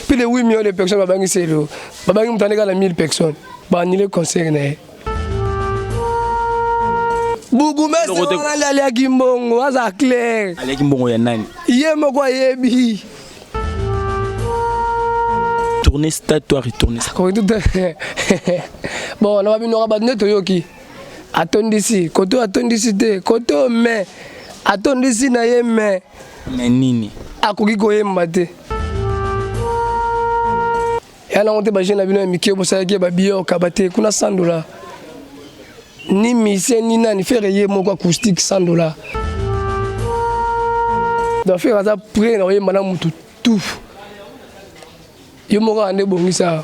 Plus de 8 millions de personnes babangi Celeo. Babangi moto andeka na 1000 personnes. Ba annuler concert na ye. Bourgmestre wana nde aliaki mbongo, aza clair. Aliaki mbongo ya nani? Ye moko ayebi. Tourner stade to retourner. Bon, na babinoka bato nde toyoki. Atondisi, koto atondisi te, koto mais atondisi na ye mais. Mais nini? Akoki koyemba te. Ya nango te ba jeune na bino ya mike bosalaki ba biyoka ba te kuna 100 $. Ni musicien ni nani Ferre ye moko acoustique 100 $. Donc Ferre aza prêt na koyemba na mutu tout. Yo moko ande bongisa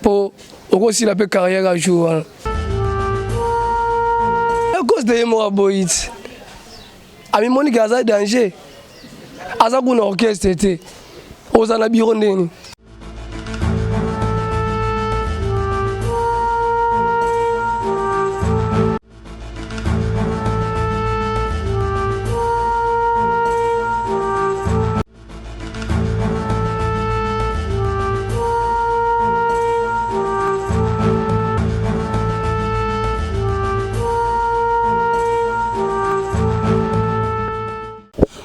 po okosila pe carrière ya jour wana. À cause de ye moko aboyi ti. Amimoni ke aza danger. Aza kuna orchestre te. Oza na bureau ndeni.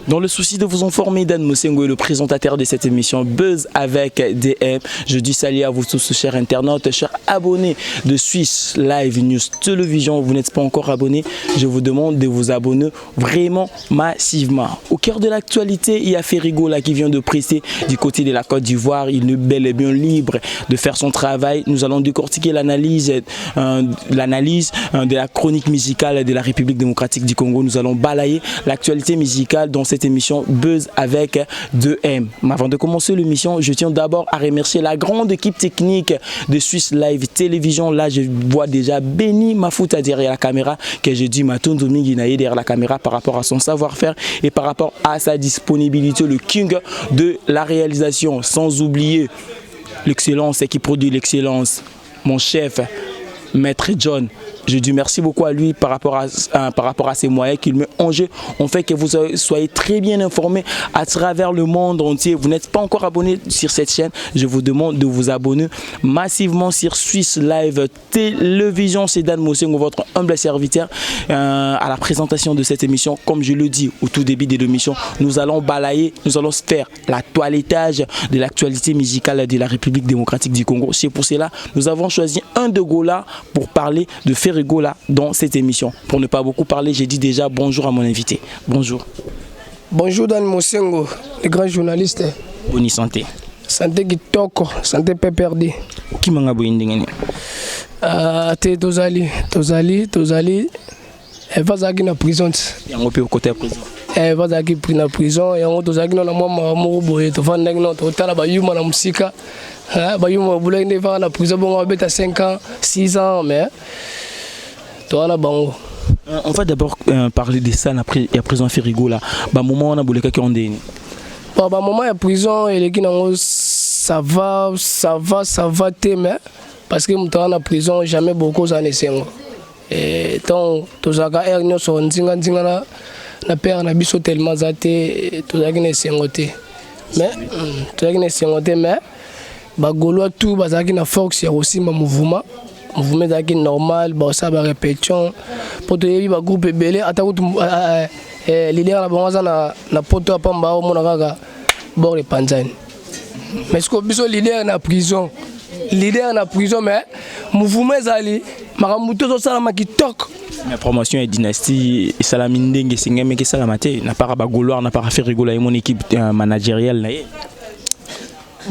Dans le souci de vous informer, Dan Mosengo est le présentateur de cette émission Buzz avec DM. Je dis salut à vous tous, chers internautes, chers abonnés de Suisse Live News Télévision. Vous n'êtes pas encore abonné, je vous demande de vous abonner vraiment massivement. Au cœur de l'actualité, il y a Ferre Gola qui vient de presser du côté de la Côte d'Ivoire. Il est bel et bien libre de faire son travail. Nous allons décortiquer l'analyse de la chronique musicale de la République démocratique du Congo. Nous allons balayer l'actualité musicale dans cette émission Buzz avec 2M. Mais avant de commencer l'émission, je tiens d'abord à remercier la grande équipe technique de Suisse Live Télévision. Là, je vois déjà Benny Mafuta derrière la caméra, que je dis Matondo Mingi Naye derrière la caméra par rapport à son savoir-faire et par rapport à sa disponibilité, le king de la réalisation. Sans oublier l'excellence et qui produit l'excellence, mon chef, Maître John. Je dis merci beaucoup à lui par rapport à ses moyens qu'il met en jeu. On fait que vous soyez très bien informés à travers le monde entier. Vous n'êtes pas encore abonné sur cette chaîne. Je vous demande de vous abonner massivement sur Suisse Live Télévision. C'est Dan Mosengo, votre humble serviteur, à la présentation de cette émission. Comme je le dis au tout début de l'émission, nous allons balayer, nous allons faire la toilettage de l'actualité musicale de la République démocratique du Congo. C'est pour cela que nous avons choisi un de Gola pour parler de Ferre Gola dans cette émission. Pour ne pas beaucoup parler, j'ai dit déjà bonjour à mon invité. Bonjour. Bonjour Dan Mosengo, le grand journaliste. Bonne santé. Santé kitoko, santé PPRD. Kimanga boye ndenge nini? Te tozali, tozali, tozali. Eva azalaki na prison ti. Yango mpe okota ya prison. Eva azalaki na prison, yango tozalaki na mwa mawa moko boye, tovandaki no totala bayuma na mosika. Bayuma babulaki nde evaka na prison bongo babeta 5 ans, 6 ans, mais toza na bango. On va d'abord parler de ça ya prison Ferre Gola. Ba moment wana bolekaki ndeni. Bon, ba moment ya prison eleki nango ça va, ça va, ça va te, mais parce que moto aza na prison jamais beaucoup ozala na esengo. Ntango tozalaka aire nyonso nzinga nzinga na père na biso tellement aza te, tozalaki na esengo te, mais tozalaki na esengo te, mais bagaulois tout bazalaki na force ya kosimba mouvement. Mouvement ezalaki normal, baosala barépétition mpo toyebi bagroupe ebele, ata kutu leader na bango aza na poto ya pamba, omona kaka bord epanzani. Mais sikoyo biso leader na prison, leader na prison, mais mouvement ezali, makambo to ezosalama kitoko. Mais promotion ya Dynastie esalami ndenge esengamaki esalama te na part bagaulois, na part Ferre Gola ye mon équipe managériale na ye?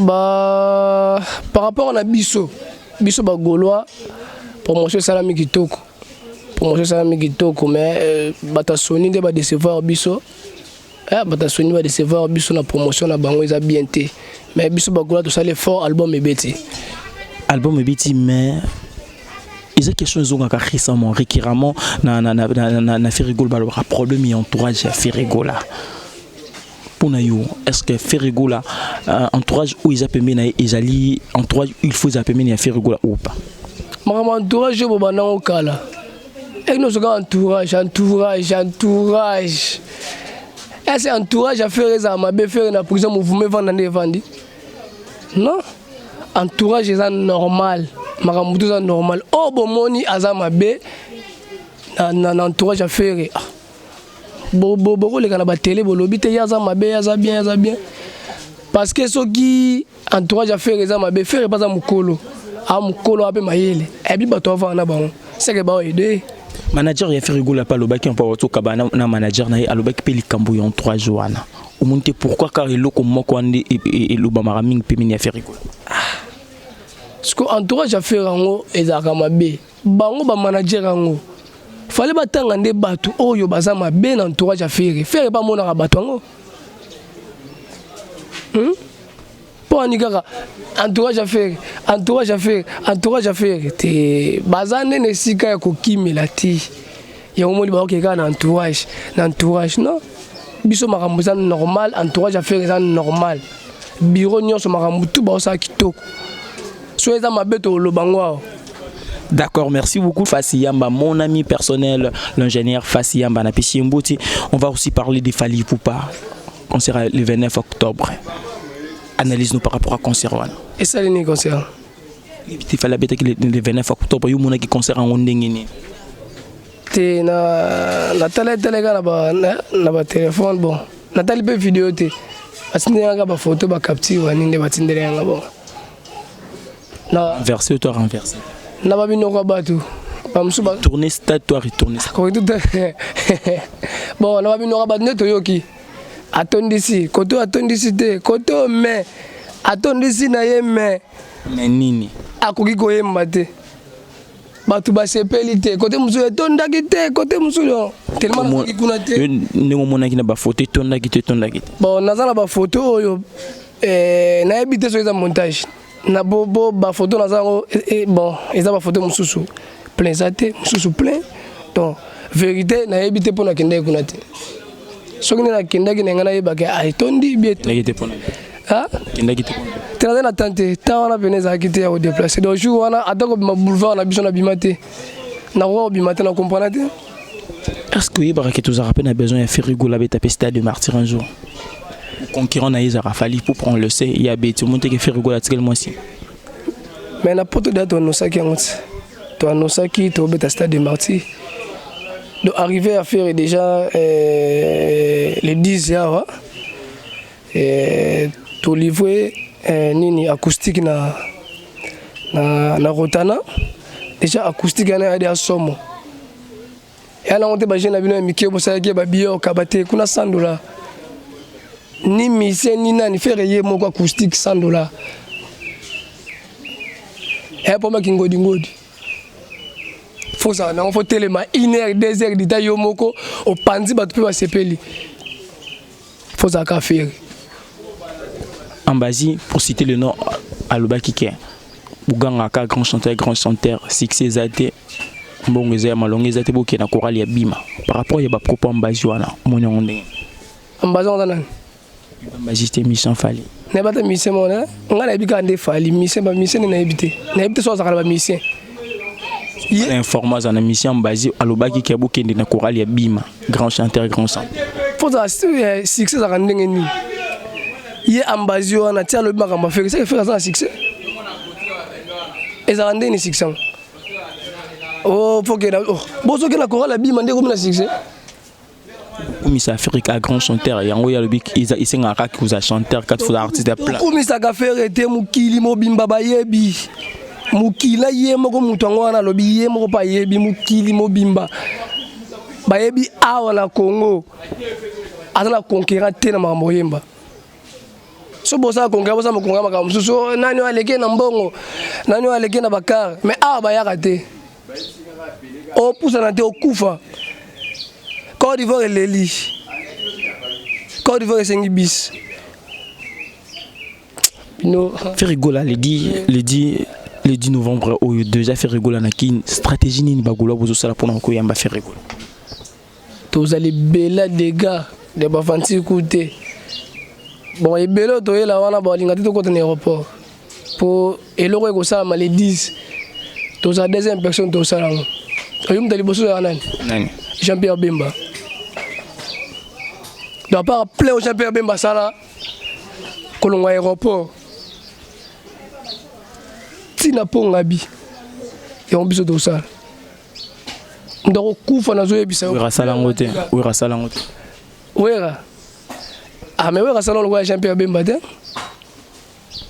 Ba par rapport na biso, biso bagaulois, promotion esalami kitoko, promotion esalami kitoko, mais bato ya Soni nde badecevoir biso. Bato ya Soni badecevoir biso na promotion na bango, eza bien te, mais biso bagaulois tosali effort, album ebeti. Album ebeti, mais eza question ezongaka récemment, récurremment na Ferre Gola. Balobaka problème ya entourage ya Ferre Gola. Mpona yo, est ce que Ferre Gola, entourage oyo eza pembeni na ye ezali entourage il faut eza pembeni ya Ferre Gola ou pas? Makambo entourage oyo bobandango kala eki nyonso kaka entourage, entourage, entourage. Ese entourage ya Ferre ezala mabe? Ferre na prison, mouvement evanda nde evandi. Non, entourage eza normal, makambo to eza normal. Oyo bomoni aza mabe na entourage ya Ferre, ah. Bokoleka na batele, bolobi te ye aza mabe, ye aza bien, ye aza bien. Parce que soki entourage ya Ferre eza mabe, Ferre mpe aza mokolo, a mokolo ape mayele, ayebi bato avanda na bango, seke baoyede. Manager ya Ferre Gola mpe alobaki mpo tokaba na manager na ye, alobaki mpe likambo ya entourage wana. Omoni te pourquoi kaka eloko moko wana nde elobamaka mingi pembeni ya Ferre Gola? Parce que entourage ya Ferre yango ezalaka mabe. Bango bamanager yango fale batanga nde bato oyo baza mabe na entourage ya Ferre. Ferre bamonaka bato yango, Mpo ani kaka entourage ya Ferre, entourage ya Ferre, entourage ya Ferre te? Baza nde na esika ya kokimela te. Yango moni baoke kaka na entourage, na entourage. Non, biso makambo eza normal, entourage ya Ferre eza normal, bureau nyonso, makambo tu baosala kitoko. So eza mabe, toloba ngo awa. D'accord, merci beaucoup Fassi Yamba, mon ami personnel, l'ingénieur Fassi Yamba Napissi Mbouti. On va aussi parler de Fally Ipupa, concert le 29 octobre. Analyse-nous par rapport à concert wana. Esali nini concert? Fally abetaki le 29 octobre, yo monaki concert yango ndenge nini? Te, na natala etala kaka na batelefone. Bon, natali mpe video te, batindeli yanga bafoto, bacapture wani nde batindeli yanga. Bon, na Versé to renversé? Na babinoko ya bato bamosusu. Tourner stade to retourner? Koki tuta. Bon, na babinoko ya bato nde toyoki atondisi koto, atondisi te koto, mais atondisi na ye, mais Mais nini? Akoki koyemba te, bato basepeli te. Kote mosusu etondaki te, kote mosusu tellement nazalaki kuna te. Yo ndenge omonaki na bafoto, etondaki te, etondaki te? Bon, naza na bafoto oyo nayebi te soki eza montage na bo bafoto naza yango. Bon, eza bafoto mosusu plein eza te, mosusu plein. Donc vérité nayebi te mpo nakendaki kuna te. Soki nde nakendaki na ngai, nayebaka etondi bien. Kendaki te mpona? Ah? Kendaki te mpona? Te, naza na temps te. Temps wana pene ezalaki te ya kodéplacer. Donc jour wana, ata kobima boulevard na biso, nabima te, nakoka kobima te, na comprendre te. Est-ce que oyebaka ke tozalaka mpe na besoin ya Ferre Gola abeta mpe Stade de Martyr un jour? Concurrent na ye ezalaka Fally Ipupa, on le sait. Ya beti, omoni te ke Ferre Gola atikali mwasi? Mais na poto deya toannosaki yango ti toannosaki tobeta Stade de Martyr. Donc arrivé à faire déjà le 10 awa, tolivre nini, acoustique na Rotana déjà. Acoustique wana yadi asomo ya nango te. Bajeune na bino ya mike bosalaki babiyoka bate kuna 100 $ ni musicien ni nani. Ferre ye moko, acoustique 100 $, eya mpomaki ngodingodi. Fozala nango, fo telema une heure, 2 heures dita yo moko opanzi bato mpe basepeli. Fozalaka Ferre. Ambazi, pour citer le nom, alobaki ke bogangaka grand chanteur, grand chanteur, succès eza te, mbongo eza ya malongo eza te, bokende na chorale ya bima. Par rapport ya bapropos Ambazi wana, omoni yango ndenge? Ambazi yango aza nani? Ambazi te, mission Fally. Nayeba te musicien moko ngai nayebi kaka nde Fally. Musicien, bamusicien nde nayebi te, nayebi te so azalaka na bamusicien. Informa aza na mission. Ambazi alobaki ke bokende na chorale ya bima, grand chanteur, grand chanteur. Fo ozala succès ezalaka ndenge nini? Ye Ambazi wana ti alobi makambo ya Ferre, seke Ferre aza na succès. Ezalaka ndenge ni succès yango? Oh, fo kenda, oh, bozokenda chorale ya bima nde komi na succès. Kumisa Afrique a grand chanteur, yango ye alobi esengaka kaka kozala chanteur kati, foza artiste ya plein. Tokumisaka Ferre te, mokili mobimba bayebi. Mokili na ye moko, moto yango wana alobi, ye moko mpe ayebi. Mokili mobimba bayebi awa na Congo aza na concurrent te na makambo oyemba. So bosala concurrent, bosala mokonga makambo mosusu. Oh, nani oyo aleki na mbongo, nani oyo aleki na bakar, mais awa bayaka te, opusana te, okufa. Côte d'Ivoire eleli, Côte d'Ivoire esengi bis bino. Ferre Gola le 10 novembre oyo déjà, Ferre Gola na Kin, stratégie nini bagolois bozosala mpona koyamba Ferre Gola? Tozali ebele, dégâts de bafanti ku te. Bon, ebele oyo toyela wana, balinga te tokɔta na aéroport po eloko ekosalama le 10. Tozala deuxième personne tosala yango. Oyo moto ya liboso ozala nani? Nani? Jean Pierre Bemba. Donc à part plein oyo Jean Pierre Bemba asala kolongwa aéroport. Ntina mpo ngabi yango biso tosala, moto akokufa, nazoyebisa yo. Wera asala yango te, Wera asala yango te. Wera, ah, mais Wera asala lokola Jean Pierre Bemba te.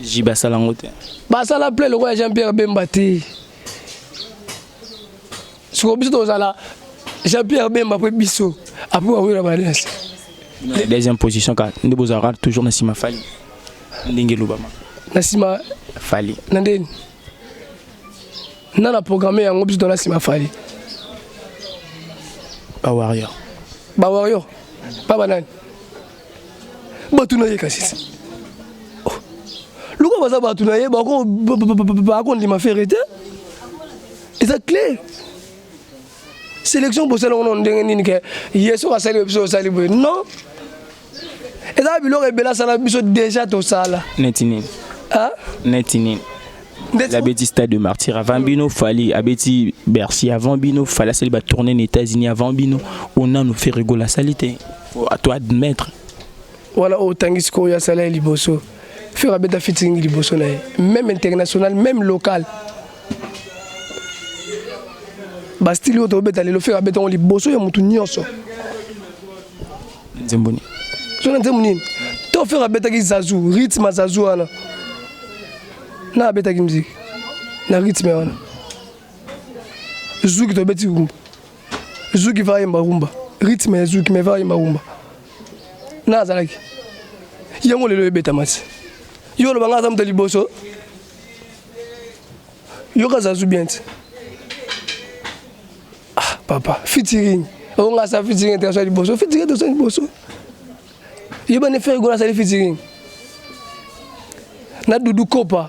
JB asala yango te. Basala plein lokola Jean Pierre Bemba te. Sikoyo biso tozala Jean Pierre Bemba mpe biso après bawera balesi. Deuxième position kaka nde bozalaka toujours na nsima Fally, ndenge elobama. Na nsima Fally. Na ndeni na programme yango, biso to na nsima Fally. Bawarrior. Bawarrior pa banani? Bato na ye kasi. Oh. Luka baza bato na ye, bakondima Ferre te, eza clair. Sélection bosala ngo ndenge nini ke ye soki asali biso osali boye? Non, eza biloko ebele asala, biso déjà tosala. Neti nini? Ah? Neti nini? Abeti Stade de Martyr avant bino, Fally abeti Bercy avant bino, Fally asali batournée na États-Unis avant bino. Onanu Ferre Gola asali te, to admettre. Wana oyo otangi sikoyo, asala ye liboso. Ferre abeta featuring liboso na ye, même international, même local. Bastyle oyo tobeta lelo, Ferre abeta yango liboso ya motu nyonso. Nzembo nini? So na nzembo nini to Ferre abetaki zazu, rythme ya zazu wana na abetaki musique na rythme wana. Zuki, tobeti rumba, zuki va yemba rumba, rythme ya zuki, mais va yemba rumba na azalaki yango. Lelo ebetama ti yo oloba nga aza moto ya liboso. Yoka zazu bien ti. Ah papa, featuring oyo nga asala featuring international liboso, featuring international liboso yebani. Ferre Gola asali featuring na Dudu Kopa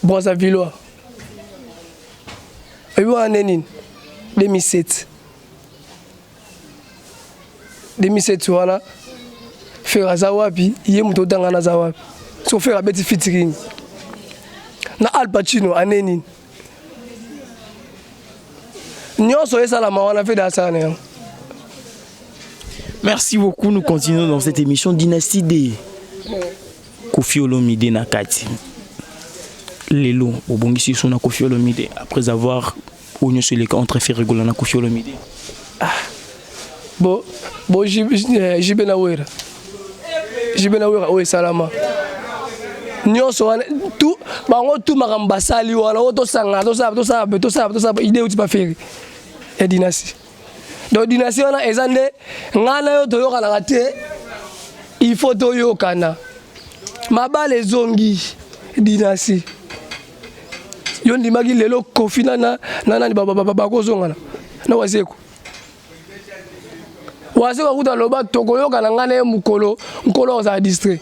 Brazzavillois, oyebi wana nde nini? 2007, 2007 wana Ferre aza wapi? Ye moto otanga na aza wapi? So Ferre abeti featuring na Al Pacino ane nini? Nyonso esalama wana, mpe asala na yango. Merci beaucoup. Nous continuons dans cette émission Dynastie D. Koffi Olomide na kati. Lelo, obongisi so na Koffi Olomide après avoir oyo nyonso eleka entre Ferre Gola na Koffi Olomide. Bo bo JB na Wera, JB na Wera oyo esalama nyonso wana, tu bango tu makambo basali wana oyo tosangana, tosala, tosala, tosala, tosala, idée euti pa Ferre ya dynastie. Donc dynastie wana eza nde ngai na yo toyokanaka te, il faut toyokana. Mabala ezongi dynastie. Yo ndimaki lelo Koffi na nani bakozongana na Wazeko. Wazeko akuta loba tokoyokana ngai na ye mokolo nkolo ozala distrait.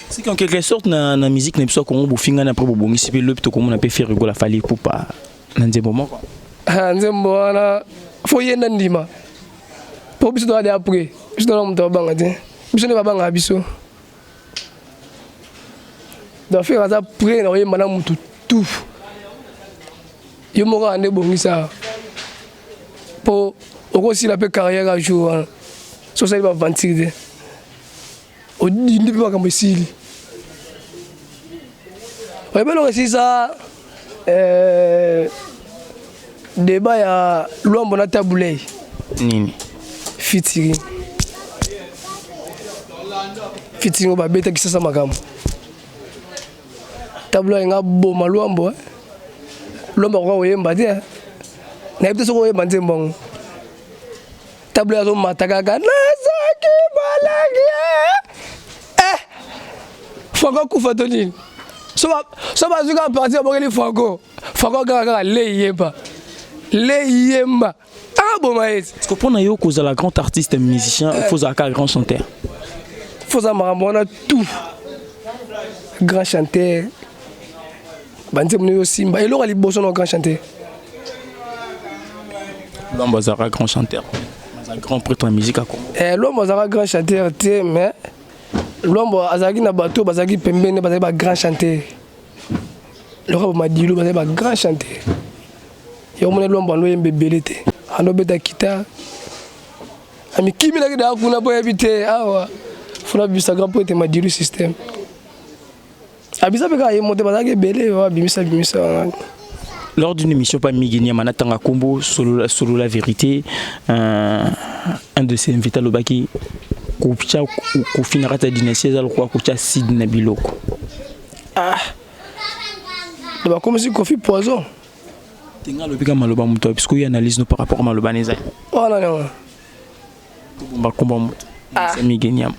C'est qu'en quelque sorte na musique na biso ya Congo, bofingani, après bobongisi mpe lobi tokomona mpe Ferre Gola, Fally Ipupa na nzembo moko. Ah, nzembo wana fo ye nda ndima mpo biso toza de après. Biso tona moto abanga te, biso nde babangaka biso. Donc Ferre aza prêt na koyemba na motu tout. Yo moko kaka nde ebongisa mpo okosila mpe carrière ya jour wana. So osali baventure te, odindi mpe makambo esili. Oyebi eloko esisa débat ya Lwambo na Tabu Ley? Nini? Featuring, featuring oyo babetaki sasa makambo. Tabu Ley alinga boma Lwambo, eh. Lwambo akoka koyemba te, eh. Nayebi te soki oyemba nzembo yango. Tabu Ley azomata kaka nazaki malangi, eh! Franco akufa to nini? So bazwi kaka parti, babokeli Franco. Franco kaka kaka leyemba leyemba, akaboma ye. Parce que mpona yo, kozala grand artiste musicien, il faut ozala kaka grand chanteur? Foza makambo wana tout, grand chanteur, banzembo no yosimba eloko ya liboso na grand chanteur. Lwambo azalaka grand chanteur, aza grand prêtre ya musique ya Congo. Eh, Lwambo azalaka grand chanteur te, mais Lwambo azalaki na bato bazalaki pembeni, bazalaki ba grand chanteur lokola bamadilu, bazalaki ba grand chanteur. Yo omona Lwambo ando oyemba ebele te, ando obeta guitare, amikiminaki daa kuna mpo oyebi te awa funa bisa grand prêtre Madilu système. Abisa mpe kaka ye mote, bazalaki ebele, abimisa bimisa. Lors d'une émission pas Miguel Niama Tanga Kumbo solo la vérité, un de ses invités alobaki kotia Kofi na kati ya dynastie eza lokola kotia acide na biloko. Ah, bakomisi Kofi poison. Tenga alobi ka maloba moto, puisque oyo analyse no par rapport à maloba na ezali. Wana nango. Tobomba komba moto. Ah. Miguel Niama.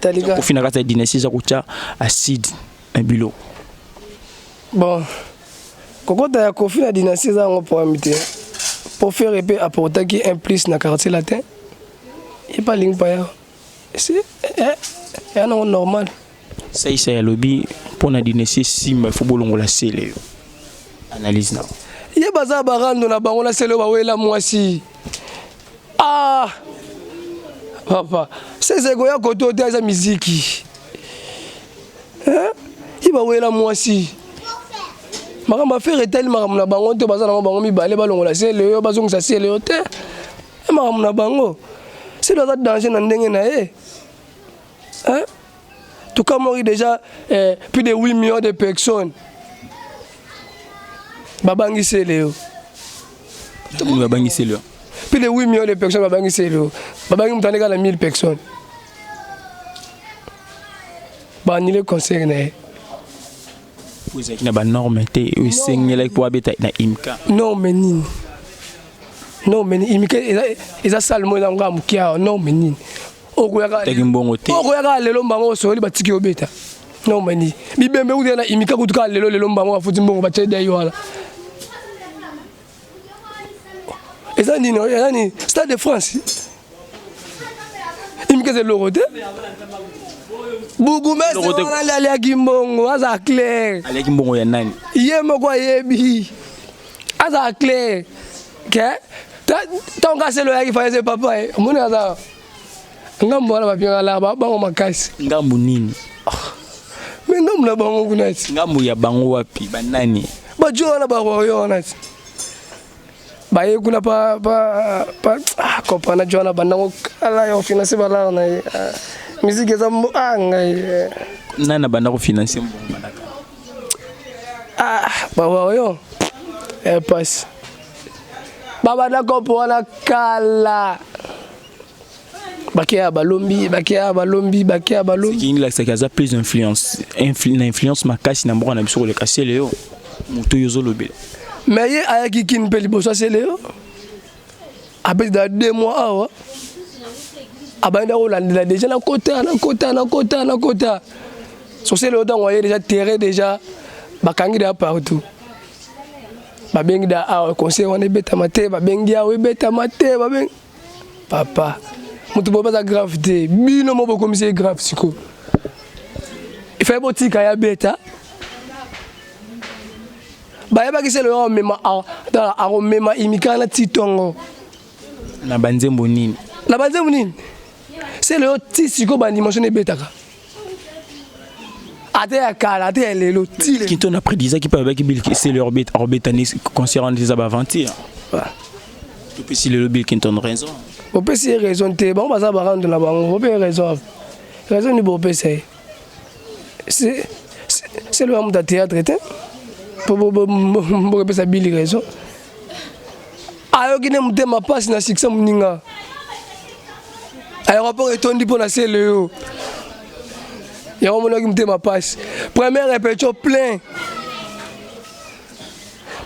Talika. Kofi na kati ya dynastie eza kotia acide na biloko. Bon, kokota ya Kofi na dynastie eza yango problème te, po Ferre mpe apportaki un plus na Quartier Latin. Ye mpe alingi paya eya nango normal. Saisa alobi mpo na dynastie simba, il faut bolongola sele yo. Analyse na. Ye baza barando na bango na sele oyo bawela mwasi. Ah papa, sese ekoya kote oyo te, eza miziki. Ye bawela mwasi, makambo affaire etali makambo na bango te. Baza nango bango mibale, balongola sele oyo, bazongisa sele oyo te, e makambo na bango. Sele aza danger na ndenge na ye. Tout cas mori déjà plus de 8 millions de personnes babangi sele oyo. Babangi sele oyo. Plus de 8 millions de personnes babangi sele oyo. Babangi moto andeka na 1000 personnes, baannule concert na ye. Po ezalaki na banorme te oyo esengelaki mpo abeta na Imka. Norme nini? Norme nini? Imika eza salle moko eza ngo moke awa. Norme nini? Taki mbongo te. Okoyaka lelo, mbango osoli, batiki obeta. Norme nini? Bibembe kutu na Imika kutu kaka lelo lelo, mbango bafuti mbongo, batie dai wana. Eza nini? Eza nini? Stade de France, Imika eza eloko te. Bourgmestre wana aliaki mbongo, aza clair. Aliaki mbongo ya nani? Ye moko ayebi, aza clair ke ntango kaselo oyaki fayese papa ye omoni aza ngambo wana, bapinga la bango makasi. Ngambo nini? Me ngambo na bango kuna ti. Ngambo ya bango wapi? Banani? Bajo wana, baroyo wana ti baye kuna pa pa pa. Ah, comprendre jo wana bandango kala ya kofinanse balare na ye. Ah, musique eza ah ngai. Nani abanda kofinanse mbongo bandaka? Ah, bawayo epasi babanda kopo wana kala, bakeya balombi, bakeya balombi, bakeya balombi. Soki lakisaki aza plus influence na influence makasi na mboka na biso koleka sele yo moto oyo ozolobela. Mais ye ayaki kini mpe liboso asele yo, abeti da 2 mois awa, abandi kolandela déjà na kota na kota na kota na kota. Sosele oyo, ntango aye déjà, terrain déjà bakangi déjà partout. Babengi da awa, conseil wana ebetama te, babengi awa, ebetama te, babengi papa moto boye baza grave te. Bino mo bokomisi ye grave. Sikoyo ifai botika ya beta. Bayebaki sele oyo akomema, akomema Imika na ti ntongo. Na banzembo nini? Na banzembo nini? Sele oyo ti sikoyo bandimension ebetaka, ata ya kala, ata ya lelo, ti. Kinto na prédisaki mpe alobaki Bill sele orbeta ni concert wana eza baaventure. Topesi lelo Bill Clinton raison. Opesi ye raison te. Bango baza barando na bango. Ope ye raison, raison nini bopesa ye? Sele oya moto ya théâtre te po bokepesa Bili raison. Ayoki nde motema mpasi na succès moninga. Aéroport etondi mpo na sele oyo, yango omonaki motema mpasi. Première répétition plein,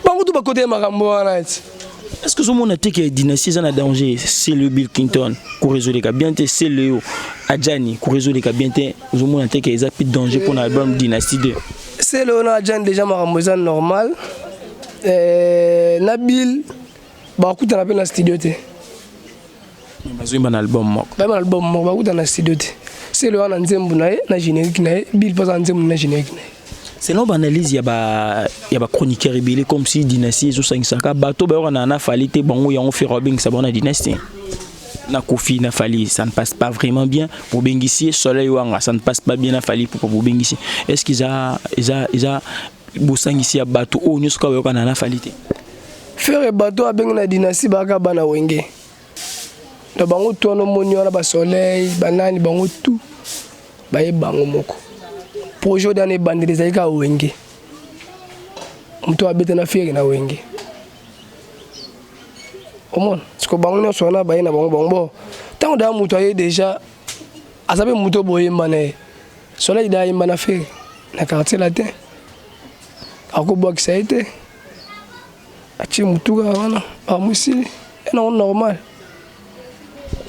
bango tu bakota ye makambo wana ti. Est ce que ozomona te ke dynastie eza na danger? Sele, Bill Clinton korezoleka bien te, sele oyo Adjani korezoleka bien te, ozomona te ke eza mpe danger mpona album Dynastie 2? Sele oyo na Adjani déjà makambo eza normal. Na Bill bakutana mpe na studio te. Bazoyemba na album moko. Bayemba na album moko, bakutana na studio te. Sele wana nzembo na ye na générique na ye, Bill mpo aza na nzembo na générique na ye. Selon baanalyse ya bachroniqueur ebele, comme si dynastie ezosangisaka bato bayokana na Fally te, bango yango Ferre abengisa bango na dynastie. Na Kofi na Fally, ça ne passe pas vraiment bien. Bobengisi Soleil Wanga, ça ne passe pas bien na Fally. Pourquoi bobengisi? Est ce que eza bosangisi ya bato oyo nyonso kaka bayokana na Fally te? Ferre, bato abengi na dynastie baka bana Wenge na bango tu wana. Omoni wana basoleil banani, bango tu baye bango moko. Projet oyo na ebandeli ezali kaka Wenge. Moto abeta na Ferre na Wenge. Omona siko bango nyonso wana baye na bango bango bo ntango daa moto aye déjà, aza mpe moto boyemba na ye. Soleil da ayemba na Ferre na Quartier Latin, akobwakisa ye te, atie motuka wana amwisili enango normal.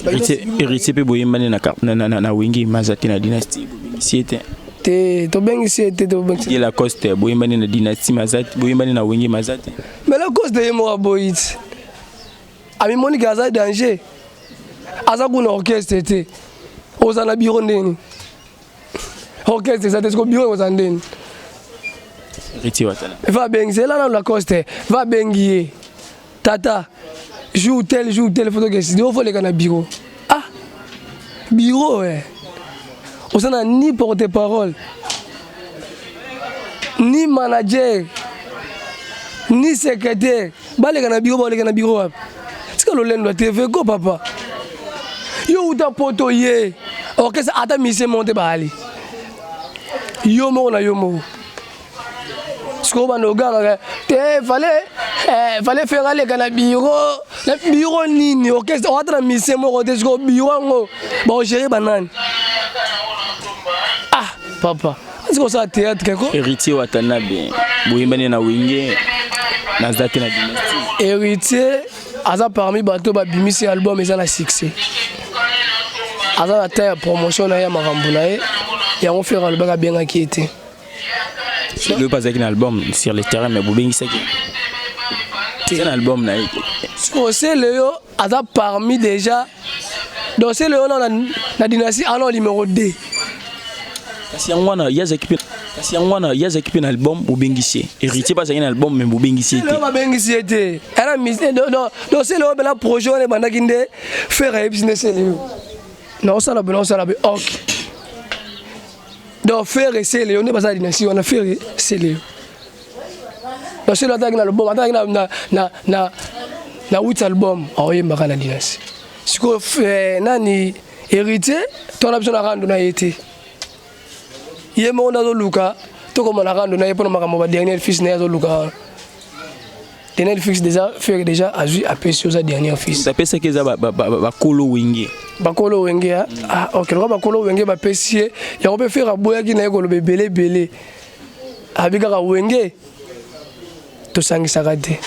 Héritier mpe boyembani na Wenge, maza te na Dynastie, bobengisi ye te? Te, tobengisi ye te, tobengisi. Ye Lacoste, boyembani na Dynastie, maza te, boyembani na Wenge, maza te. Mais Lacoste ye moko aboyi ti, amimoniki aza danger, aza kuna orchestre te. Oza na bureau ndeni, orchestre eza te, siko bureau oza ndeni? Héritier Watana. Va bengisa ela nano Lacoste, va bengi ye: "Tata, jour tel, jour tel, faut toke studio, faut leka na bureau." Ah, bureau eh. Oza na ni porte parole, ni manager, ni secrétaire. Baleka na bureau, baleka na bureau wapi? Tika lolendo ya TV ko papa. Yo uta poto ye orchestre, ata mise monte baali yo moko na yo moko. Sikoyo banda ogangaka te, fallait faire aleka na bureau. Na bureau nini? Orchestre oata na mise moko te. Sikoyo bureau yango baogérer banani? Ah papa, asika osala théâtre ko. Héritier Watanabe, boyembani na Wenge, naza te na Dynastie. Héritier aza parmi bato babimisi album eza na succès, aza na ta ya promotion na ye ya makambo na ye. Yango Ferre alobaki, abengaki ye te. Le mpe azalaki na album sur le terrain, mais bobengisaki eza na album na ye. Sikoyo Sele yo aza parmi déjà, donc Sele yo na Dynastie ana numéro 2. Kasi yango wana ye azalaki mpe, kasi yango wana ye azalaki mpe na album, bobengisi ye. Héritier mpe azalaki na album, mais bobengisi ye te. Babengisi ye te. Ana donc Sele oyo mpena projet wana ebandaki nde Ferre ayebisi nde Sele yo naosala boye, naosala boye, ok. Donc Ferre, Sele yo nde baza na Dynastie wana. Ferre, Sele yo, donc Sele atalaki na album, atalaki na huit album, aoyembaka na Dynastie. Sikoyo nani? Héritier twana biso na rando na ye te. Ye moko nde azoluka tokoma na rando na ye mpona makambo ba dernier fils na ye. Azoluka wana dernier fils déjà, Ferre déjà azwi, apesi, oza dernier fils. Apesaki eza bakolo Wenge. Bakolo Wenge. Ah ok, loka bakolo Wenge bapesi ye yango mpe Ferre aboyaki na ye koloba ebele ebele, abi kaka Wenge tosangisaka te.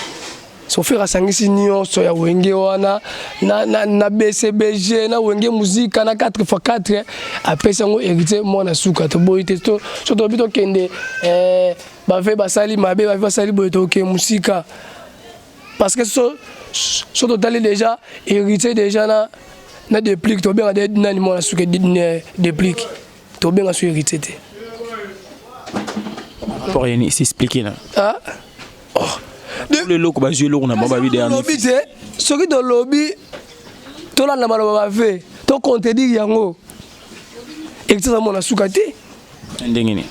So Ferre asangisi nyonso ya Wenge wana na BCBG, na Wenge Muzika, na 4 x 4, apesi yango Héritier mwana suka. Toboyi te. So tolobi tokende, bave basali mabe, bave basali boye, toke mosika, parce que so totali déjà Héritier déjà na Déplique, tobenga de nani mwana suka? Déplique tobenga so Héritier te. Rapport yani s'expliquer na Ah oh. Eloko bazwi, eloko na bango babi. Tolobi te, soki tolobi tolanda maloba bave, tocontredire yango, Héritier aza mwana suka te. Ndenge nini?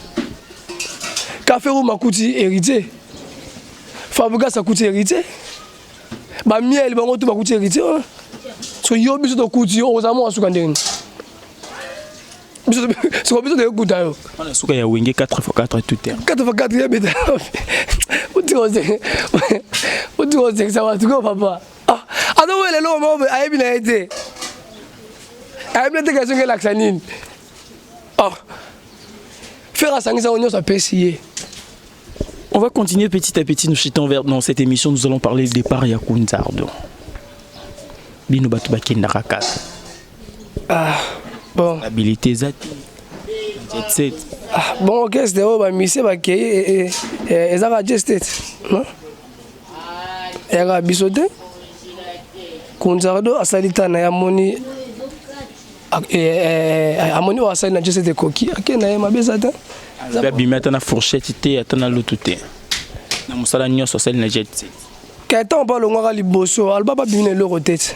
Café Roum akuti Héritier, Fabregas akuti Héritier, bamiel bango to bakuti Héritier wana. So yo, biso tokuti yo, ozala mwana suka ndenge nini? Soko biso toyekuta yo. Wana suka ya Wenge 4 x 4 tout terme. 4 x 4 yebeta, otika osekisa bato ko papa. Azowela eloko moko ayebi na ye te, ayebi na te question elakisa nini. Ferre asangisa yango nyonso, apesi ye. On va continuer petit à petit, nous chutons vers dans cette émission, nous allons parler du départ ya Kunzardo. Bino batu bakendaka kaka. Ah, bon. Habilité eza te. Jet set. Ah, bon, orchestre oyo bamise bakei ezaka jet set, non? Eyaka biso te. Kunzardo asali ta na ye, amoni oyo asali na jet set ekoki, ake na ye, mabe eza te. Abimi ata na fourchette te, ata na lutu te. Na mosala nyonso asali na jet set. Ntango mpo alongwaka liboso, aloba babimi na eloko te. Te,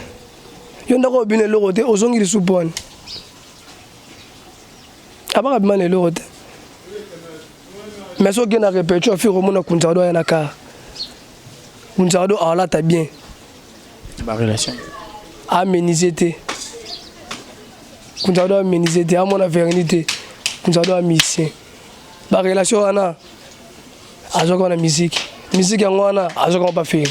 yo ndako obimi na eloko te, ozongi lisusu pwani? Abaka bima na eloko te, mais soki okende na répétition, afiki omona Kunzardo aya na car, Kunzardo alata bien. Barelation. Aménise te, Kunzardo aménise te, amona verni te. Kunzardo amusicien. Ba relation wana azwaka wana musique. Musique yango wana azwaka ba Ferre.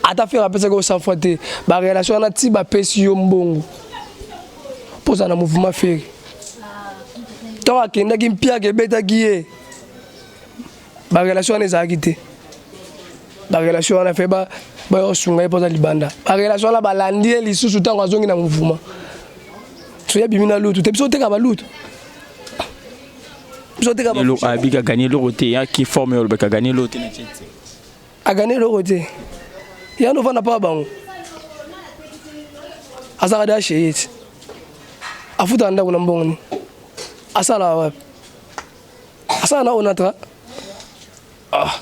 Ata Ferre apesaki yo 100 fois te. Ba relation wana ti bapesi yo mbongo. Mpo ozala na mouvement Ferre. Ntango akendaki mpiaka ebetaki ye. Ba relation wana ezalaki te. Ba relation wana fe ba bayosunga ye mpo aza libanda. Ba relation wana balandi ye lisusu ntango azongi na mouvement. Soki abimi na lutu te, biso oteka balutu. Biso oteka ba Abika gagner eloko te, ya ki forme oyo olobaka gagner eloko te na jet. Agane eloko te. Ya no vanda pa bango. Azalaka da chez ye ti. Afutaka ndako na mbongo ni. Asala wapi? Asala na Onatra. Ah.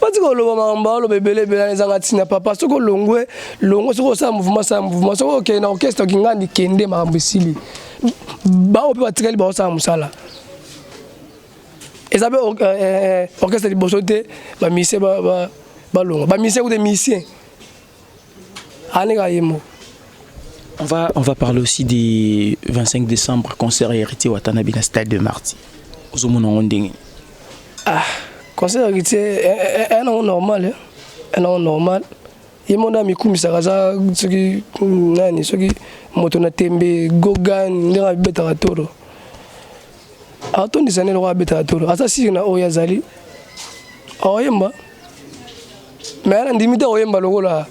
Batika koloba makambo aloba ebele ebele ezanga ntina papa. Soki olongwe longwe, soki osala mouvement sala mouvement, soki okende na orchestre okingandi kende, makambo esili. Bango mpe batikali baosala mosala. Eza mpe orchestre liboso te bamusicien balongwa, bamusicien kuta musicien aneka ye moko. On va parler aussi du 25 décembre, concert Héritier Watanabe na stade de Martyr. Ozomona ngo ndenge? Ah, concert Héritier eza nango normal, eza nango normal. Ye mo nde amikumisaka, aza soki nani, soki moto na tembe Gogan, ndenge abetaka tolo, atondisa nde lokola abetaka tolo, aza siri na oyo azali aoyemba. Mais na ndimi te oyemba lokola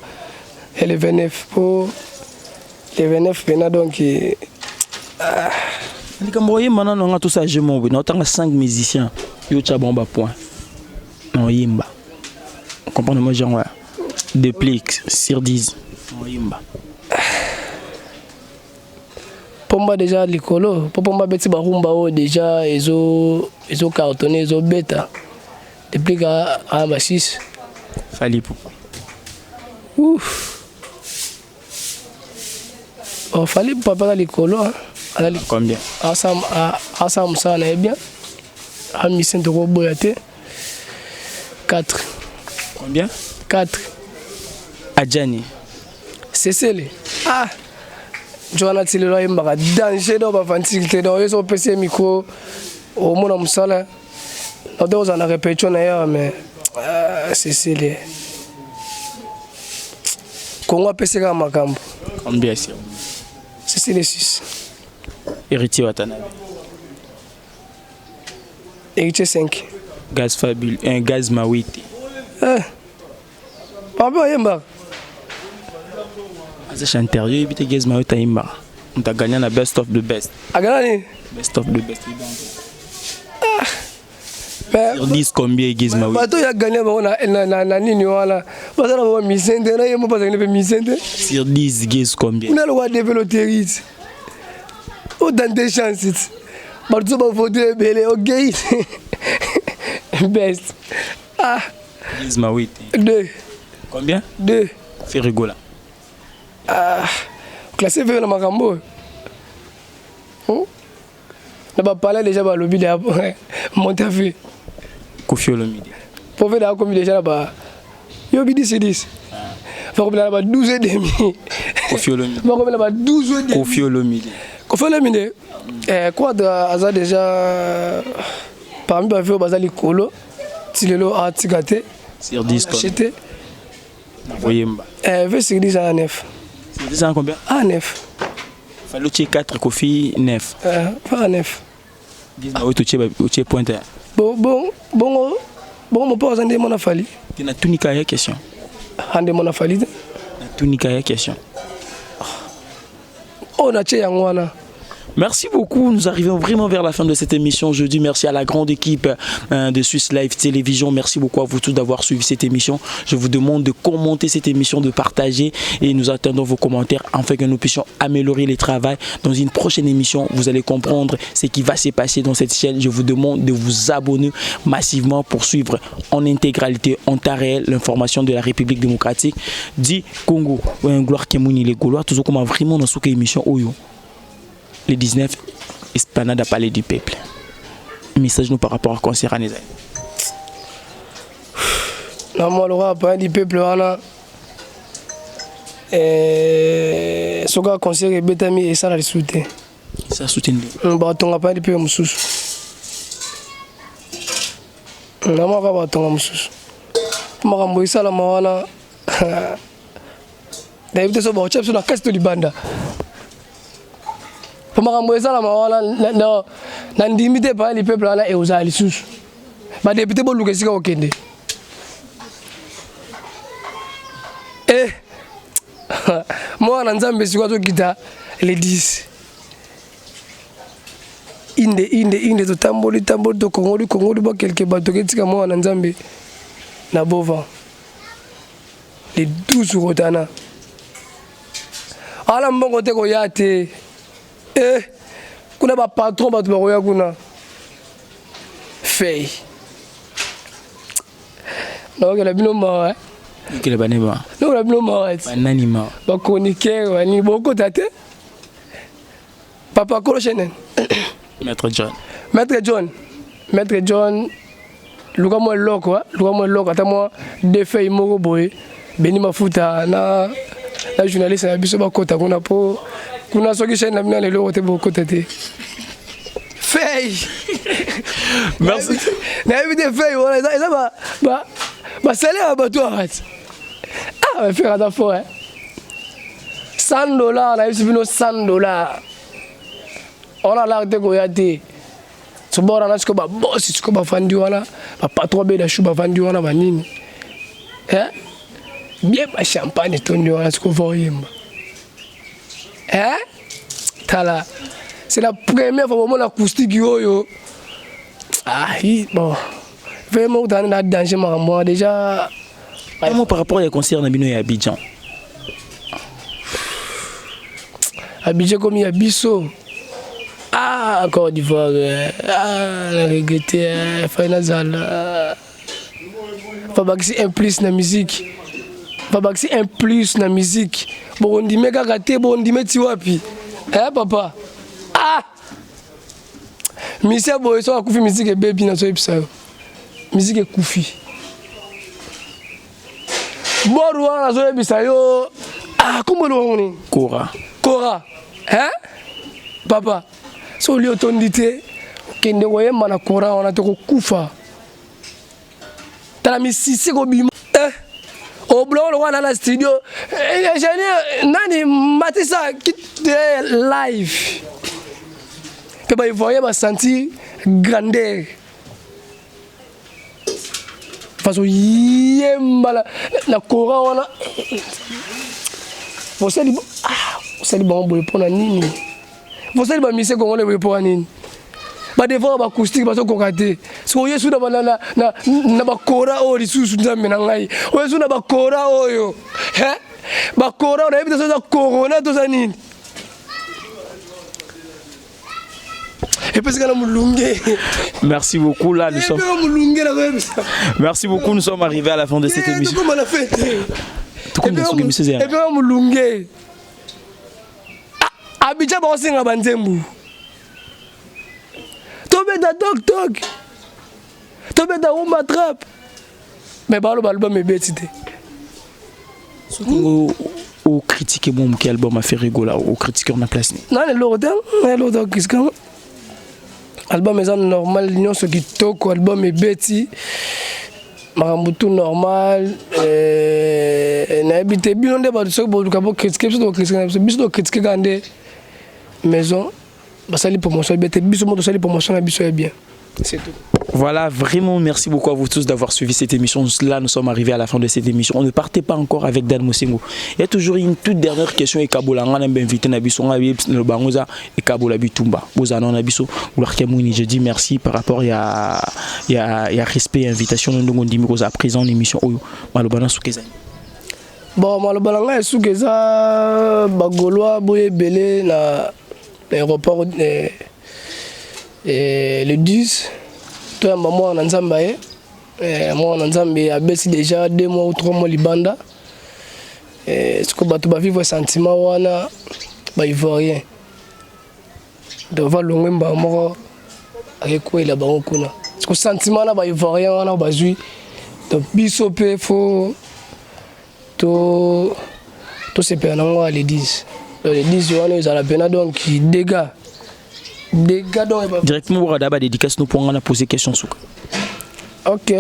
le 29, po le 29 pena donc ah. Likambo oyemba nano nga tosala jeu moko boye, naotanga 5 musiciens, yo tya bango bapoint na oyemba. Comprendre moi, genre Deplick sur 10 oyemba. Pomba déjà likolo, po Pomba abeti barumba oyo déjà ezo cartonne, ezobeta. Deplick a ba 6. Fally Ipupa? Ouf. Oh, Fally Ipupa aza likolo. Aza Combien? Asala mosala na ye bien, amusicien tokoboya te. 4. Combien? 4. Adjani? Sesele, ah, njo wana ti lelo ayembaka danger, donc bavantile te. Donc yo so opesi ye micro, omona mosala nate kozala na répétition na ye. Mais ah, Cécile, Kongo apesi kaka makambo. Combien sur? Cécile, 6. Héritier Watanabe? Héritier, 5. Gaz Fabule, un Gaz Mawete? Eh. Papa ayembaka. Aza chanteur, yo yebi te? Gaz Mawete ayembaka, moto agagna na Best of the Best. Agana nini? Best of the Best. Sur 10 combien, Gaz Mawete? Bato oyo agagna bango na nini wana, baza na bango musicien te, na ye mo bazalaki mpe musicien te. Sur 10, Gaz combien? Kuna lokwa depe loterie ti otante chance ti bato so bavote ebele, okei best, ah. Gaz Mawete? 2. Combien? 2. Ferre Gola? Ah, classe Ferre na makambo oyo. Na bapalais déjà balobi da monte fe. Koffi Olomide? Po fe da akomi déjà na ba yobi 10 et 10, bakomi na ba 12 et demi. Koffi Olomide? Bakomi na ba 12 et demi. Koffi Olomide? Koffi Olomide, Quadra aza déjà parmi bavieux oyo baza likolo ti lelo, atika te. Sur 10? Ache te. Oyemba. V sur 10 à 9. Sur 10 à combien? À 9. Fally otie 4, Koffi 9. À 9. 10 na oyo totie, otie pointe. Bon bon, bongo bongo mopo aza nde mona Fally. Te, natunika ya question. Ande mona Fally te. Natunika ya question. Oyo natie yango wana. Merci beaucoup. Nous arrivons vraiment vers la fin de cette émission. Je dis merci à la grande équipe de Swiss Live Télévision. Merci beaucoup à vous tous d'avoir suivi cette émission. Je vous demande de commenter cette émission, de partager et nous attendons vos commentaires afin que nous puissions améliorer le travail. Dans une prochaine émission, vous allez comprendre ce qui va se passer dans cette chaîne. Je vous demande de vous abonner massivement pour suivre en intégralité, en temps réel, l'information de la République démocratique du Congo. Gloire Kemouni, les Gaulois, toujours comme vraiment dans cette émission. Oyo. Le 19, Esplanade à Palais du Peuple. Message nous par rapport à concert à Nézai. Na mwa lokola Palais du Peuple wana, soki concert ebetami, esala lisusu te. Ça soutient. Batonga palais du peuple mosusu. Namaka batonga mosusu. Makambo esalama wana nayebi te so baotya biso na kasi to libanda po makambo esalama wana nandimi te palais du peuple wana ekozala lisusu. Badepute boluka esika kokende. Eh mwana Nzambe sikoyo azokita le 10 inde inde inde totamboli tamboli tokongoli kongoli ba quelque bato toketika mwana Nzambe na bova le 12 rotana ala mbongo te koya te eh kuna ba patron bato bakoya kuna fei naokela bino mawa. Okela bane mawa. Naokela bino mawa. Banani mawa? Bachroniqueur banini bokota te. Papa kolo chaîne. Maître John. Maître John. Maître John luka mwa eloko, luka mwa eloko ata mwa deux feuilles moko boye beni mafuta na na journaliste na biso bakota kuna po kuna soki chaîne na bino na eloko te bokota te. Feuille. Merci. Nayebi te feuille wana eza eza ba ba ba salaire ya bato awa ti. Ah ba faire ata fort hein. $100 nayebisi bino $100. Wana lar te koya te. Sobora na sikoyo babosi sikoyo bafandi wana bapatron beda shu bafandi wana banini eh? Bien ba champagne etondi wana sikoyo va oyemba eh? Tala, c'est la première fois bomona acoustique oyo. Ah, bon vraiment otana na danger makambo wana déjà. Comment par rapport ya concert na bino ya Abidjan? Abidjan komi ya biso. Ah, Côte d'Ivoire, ah, na regretté, fai nazala. Babakisi un plus na musique. Babakisi un plus na musique. Bokondime kaka te, bokondime ti wapi? Eh papa. Ah! Misia boye so akufi musique ebebi na soyebisa yo. Musique ekufi. Boru wana nazoyebisa yo. Ah, kombo eloko nini? Kora. Kora. Hein? Papa, so oli otondi te, okende koyemba na Kora wana te kokufa. Tala misisi kobima. Eh. Oblongo lokola na studio. Ingénieur nani matisa kite live. Pe ba ivoirien ba sentir grandeur. Faso yemba la, na Kora wana. Bosali ah, osali bango boye mpona nini? Bosali ba mise congolais boye mpona nini? Ba devant ba acoustique bazokoka te. Soki oyesu na na na na bakora oyo lisusu Nzambe na ngai. Oyesu na bakora oyo. Hein? Bakora oyo nayebi te soki eza corona to eza nini? Epesika na mulunge. Merci beaucoup. Là, nous sommes. Merci beaucoup. Nous sommes arrivés à la fin de cette émission. Tout la fête. Tout comme dans monsieur Zéra. Et puis mulunge. Abidjan baosenga banzembu. Tobeta tok tok. Tobeta rumba trap. Mais balo album ebeti te. Surtout au critiquer bon quel album a fait rigoler au critiqueur na place ni. Non, eloko te, eloko te critiquer. Album eza normal nyonso kitoko, album ebeti. Makambo tout normal. Nayebi te bino nde bato soki boluka bo critiquer biso to critiquer na biso, biso to critiquer kaka nde maison basali promotion ebete biso moto tosali promotion na biso ya bien. C'est tout. Voilà, vraiment merci beaucoup à vous tous d'avoir suivi cette émission. Là, nous sommes arrivés à la fin de cette émission. On ne partait pas encore avec Dan Mosengo. Il y a toujours une toute dernière question. Et Kabola, on a invité Nabiso, on a le Bangoza et Kabola Bitumba. Bozana Nabiso, je dis merci par rapport à il y a il y a respect et invitation. Nous avons dit que à présent l'émission Oyo Malobana Soukeza. Bon, Malobana nga Soukeza Bagolois boye belé na aéroport le 10 to ya maman na Nzambe ye mwana na Nzambe abesi déjà 2 mois ou 3 mois libanda. Ce que bato ba vivre sentiment wana ba ivoirien donc va longwe mba moko akekwela bango kuna. Ce que sentiment na ba ivoirien wana bazwi donc biso pe faut to sepela nango le 10. Donc le 10 wana ezala pena donc dégâts. Dégâts donc. Directement bokada badédicace no mpo nga na poser question suka. Ok,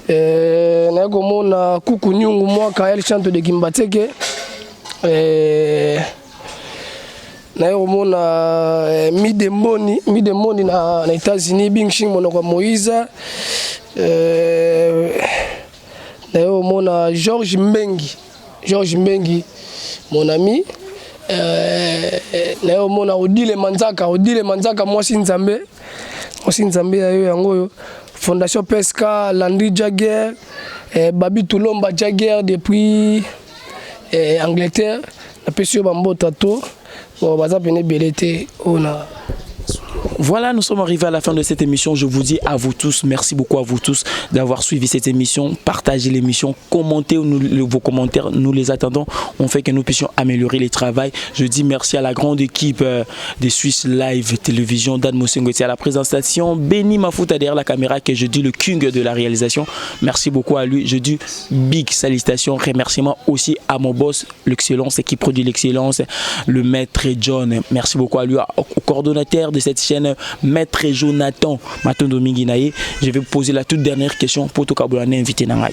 naye komona kuku nyungu mwaka El Chanto de Kimbateke, naye komona Midemboni, Midemboni na États-Unis, Bingshing monoko ya Moïse, naye komona Georges Mbengi, Georges Mbengi mon ami, naye komona Odile Manzaka, Odile Manzaka, mwasi Nzambe, mwasi Nzambe ya yo yango oyo, Fondation PSK, Landry Jagger, Babi Toulomba Jagger depuis Angleterre, napesi yo bambota to. Bon, baza pene ebele te oyo na. Voilà, nous sommes arrivés à la fin de cette émission. Je vous dis à vous tous, merci beaucoup à vous tous d'avoir suivi cette émission. Partagez l'émission, commentez vos commentaires, nous les attendons. On fait que nous puissions améliorer les travail. Je dis merci à la grande équipe des Suisse Live Télévision, Dan Mosengo à la présentation, Benny Mafouta derrière la caméra, que je dis le king de la réalisation. Merci beaucoup à lui. Je dis big salutations, remerciements aussi à mon boss, l'excellence, qui produit l'excellence, le maître John. Merci beaucoup à lui, au coordonnateur de cette chaîne, maître Jonathan Matondo Minginaye. Je vais vous poser la toute dernière question pour tout kabola invité na ngai.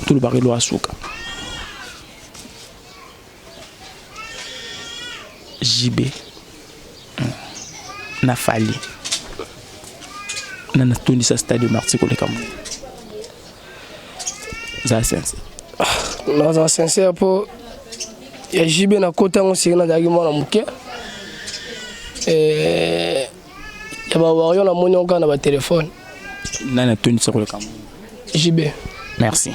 Tout le barilo asuka. JB na Fally. Na natondisa stade Martyrs koleka mo. Za sincère. Nazala sincère mpo ya JB, nakota yango seri, nazalaki mwana moke. Ya bawario, namoni yango kaka na batelefone. Nani atondisa koleka mo? JB. Merci.